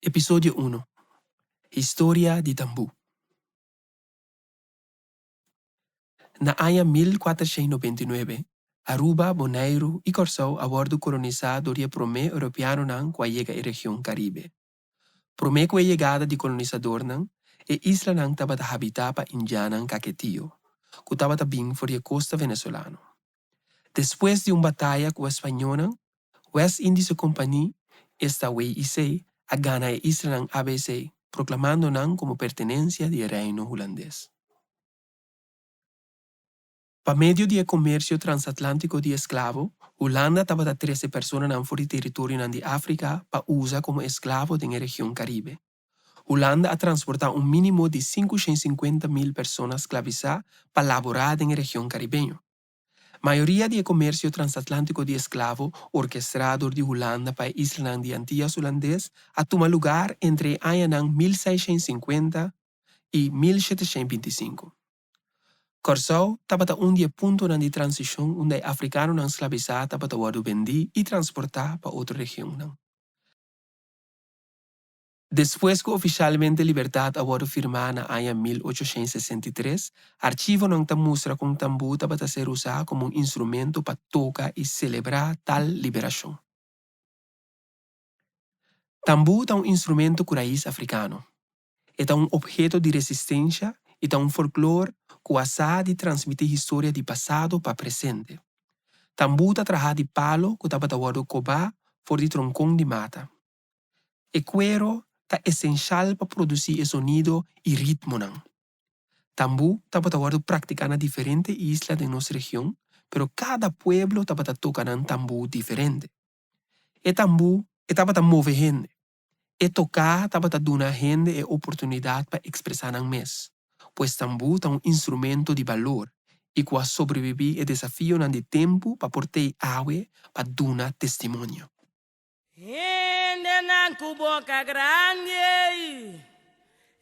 Episodio uno, Historia di Tambú. Na aña 1499, Aruba, Boneiru i Kòrsou a wòrdu kolonisá dor di e promé europeanonan ku a yega e region Karibe. Promé ku e yegada di kolonisadornan, e islanan tabata habitá pa indiannan Caquetio, ku tabata bin for di e kosta venezolano. Despues di un bataya ku e spañónan, West Indische Compagnie, esta WIC, a gana e islanan ABC, proklamando nan komo pertenensia di e Reino Hulandes. Pa medio di e komersio transatlántiko di esklavo, Hulanda tabata trese personanan for di teritorionan di Afrika pa usa komo esklavo den e region Karibe. Hulanda a transportá un mínimo di 550.000 persona sklavisá pa laborá den e region karibeño. Mayoria di e komersio transatlántiko di esklavo orkestrá dor di Hulanda pa e islanan di Antias Hulandes a tuma lugar entre e añanan 1650 i 1725. Kòrsou tabata un di e puntonan di transishon unda e afrikanonan sklabisá tabata wòrdu bendí i transportá pa otro regionnan. Despues ku ofishalmente libertat a wòrdu firmá na aña 1863, archivonan ta mustra kon tambú tabata ser usá komo un instrumento pa toka i selebrá tal liberashon. Tambú ta un instrumento ku rais afrikano. E ta un opheto di resistensha i ta un folklor ku a sa di transmití historia di pasado pa presente. Tambú ta trahá di palo ku tabata wòrdu kobá for di tronkon di mata. E kuero ta esenshal pa produsí e sonido i ritmonan. Tambú tabata wòrdu praktiká na diferente isla den nos region, pero kada pueblo tabata toka nan tambú diferente. E tambú e tabata move hende. E toká tabata duna hende e oportunidat pa ekspresá nan mes. Pues tambú ta un instrumento di balor i ku a sobrebibí e desafionan di tempu pa por tei awe pa duna testimonio. Hendenan ku boka grandi ei,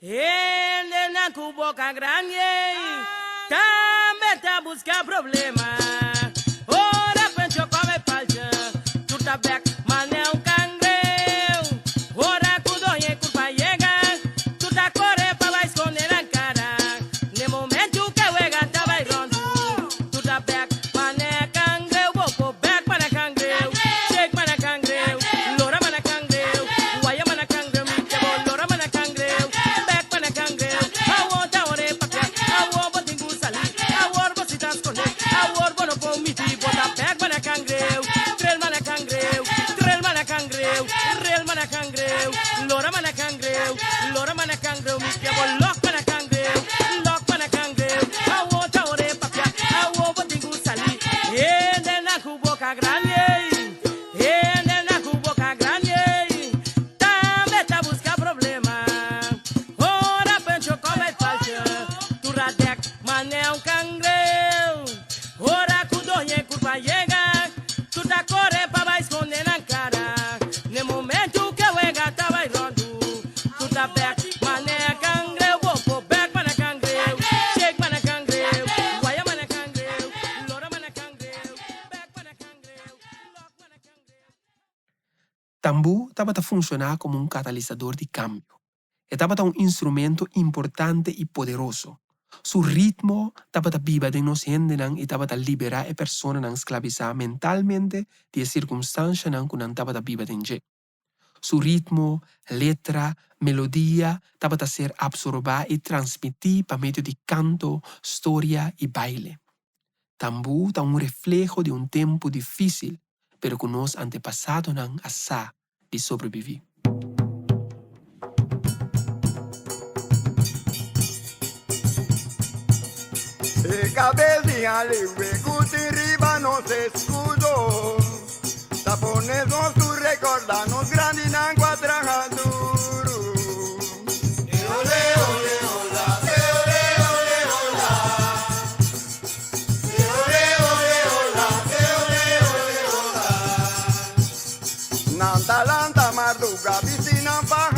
hendenan ku boka grandi ei, tambe ta buska problema. Ora Pencho kome palcha, tur ta bek manera un kangreu. Ora ku doña e kurpa yega, tur ta kore pa bai skonde nan kara. N'e momentu ku e wega ta bai ròndu, tur ta bek manera kangreu. Bo por bek manera kangreu, shake manera kangreu, lora manera kangreu, waya manera kangreu, mi ke bo lora manera kangreu, bek manera kangreu. Awor ta ora e papia, awor bo tin ku sali, awor bo si ta skonde, awor bo no por miti, bo ta bek manera kangreu, trel manera kangreu, trel manera kangreu, rel manera kangreu, lora manera kangreu, lora manera kangreu, mi ke bo lòk manera kangreu, lòk manera kangreu, awor ta ora e papia, awor bo tin ku sali. Hendenan ku boka grandi ei, hendenan ku boka grandi ei, tambe ta buska problema. Ora Pencho kome palcha, tur a dèk manera un kangreu. Ora ku doña e kurpa yega, tur ta kore pa bai skonde nan kara. N'e momentu ku e wega ta bai ròndu, tur ta bèk manera kangreu. Bo por bèk manera kangreu, shake manera kangreu, waya manera kangreu, lora manera kangreu, bèk manera kangreu, lòk manera kangreu. Tambú tabata funshoná komo un katalisador di kambio. E tabata un instrumento importante i poderoso. Su ritmo tabata biba den nos hendenan i tabata liberá e personanan sklabisá mentalmente di e sirkunstanshanan ku nan tabata biba den dje. Su ritmo, letra, melodia tabata ser apsorbá i transmití pa medio di kanto, storia i baile. Tambú ta un refleho di un tempu difísil, pero ku nos antepasadonan a sa di sobreviví. E kabes di Haliwe ku tin riba nos eskudo ta pone nos tur rekorda nos grandinan ku a traha duru. Ole ole ola, ole ole ola. Ole ole ola, ole ole ola. Nan ta lanta marduga bisti nan faha.